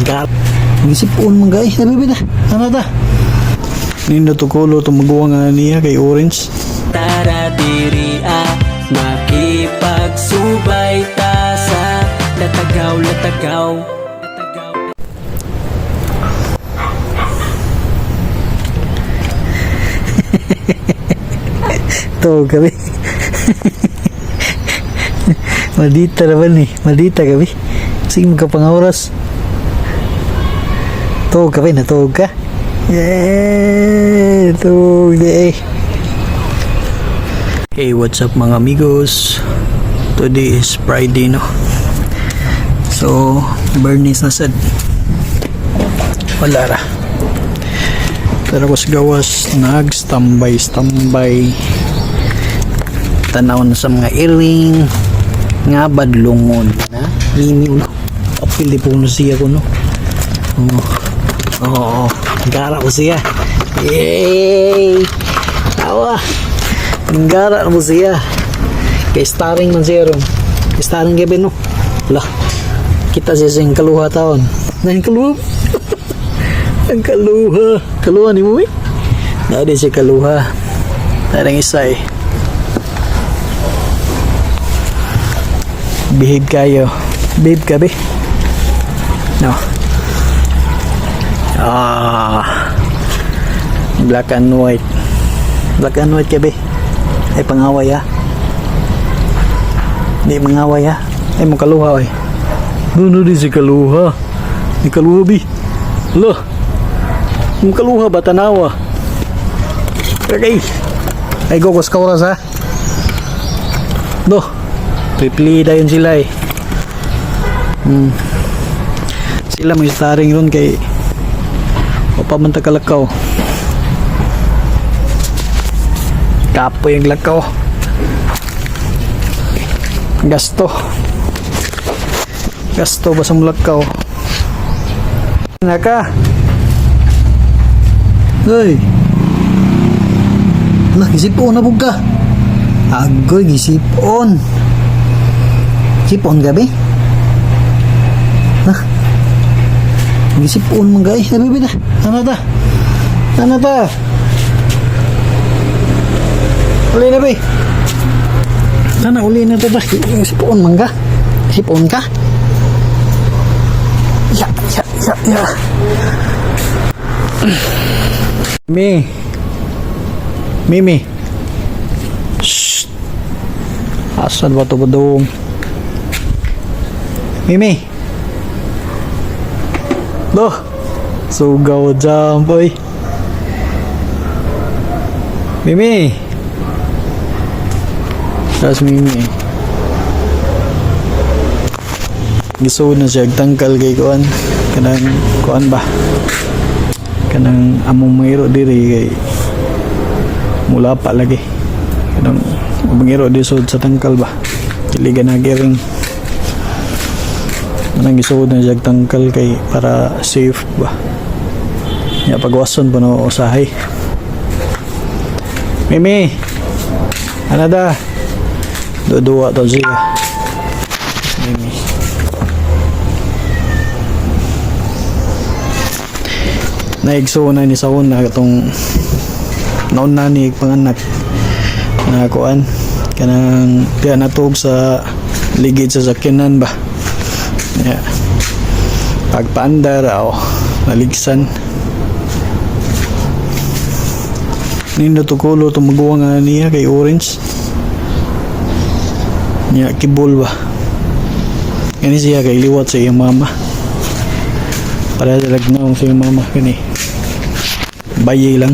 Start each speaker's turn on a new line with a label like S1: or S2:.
S1: Gar. Gisipon man guys. Sabi ba? Ano ta? Nindot to color to maguwa nga niya kay orange.
S2: Tara diri ah, makipagsubay ta sa latagaw latagaw.
S1: To gabi. Maldita naman eh. Maldita gabi. Sige, magkapangoras. Tuog ka ba? Natuog ka? Yeah! Tuog di eh. Hey, what's up, mga amigos? Today is Friday, no? So, Bernie's na sad. Wala ra. Pero ko sa gawas, nag-standby, standby. Tanaw na sa mga earring. Nga badlungon na. Mimi ulo. Apil di po na siya ko, no? Oo. Oo. Gara ko siya. Yay! Tawa. Gara mo siya. Kay starring man siya ron. Starring gabi, no? Wala. Kita siya sa iyang kaluha taon. Na yung kaluha. Ang kaluha. Kaluha ni mo eh. Naadi siya kaluha. Tarang isa eh. Behave kayo. Behave ka, be. No. Ah. Black and white. Black and white ka, be. Ay, pangaway ah. Di mangaway ah. Ay, mo kaluha oy. No, no, di si kaluha. Di kaluha, bi. Lo. Mo kaluha ba tanawa? Okay. Ay, gokos ka oras ha. Do. Pipili dayon sila eh. Sila may starring ron kay o pa man takalakaw. Kapoy ang lakaw. Gasto. Gasto ba sa mulakaw? Naka. Hoy. Lah, gisipon na pug ka. Agoy, gisipon. Sipon gabi? Nah. Gisipon man guys. Sabi ba? Ano ta? Ano ta? Uli na ba? Sana uli na ta ta. Sipon man ka. Sipon ka. Ya, ya, ya, ya. Mi. Mimi. Shh. Asan ba ito ba dong? Mimi. Do. Sugaw jump, oy. Mimi. Tapos Mimi. Gisuod na siya tangkal kay kuan. Kanang kuan ba? Kanang among mangiro diri kay mula pa lagi. Kanang mangiro di sud sa tangkal ba? Dili na giring. Anang gisuod na siya tangkal kay para safe ba. Ya pagwason pa no usahay. Mimi. Ano da? Duduwa to siya. Mimi. Naigso na ni sa una katong naon na ni panganak na kuan kanang diya natug sa ligid sa sakyanan ba. Yeah. Pagpaandar aw naligsan. Nindot to color to maguwa nga niya kay orange. Niya kibol ba. Gani siya kay liwat sa iyang mama. Para sa lagnaw sa iyang mama kani. Bayi lang.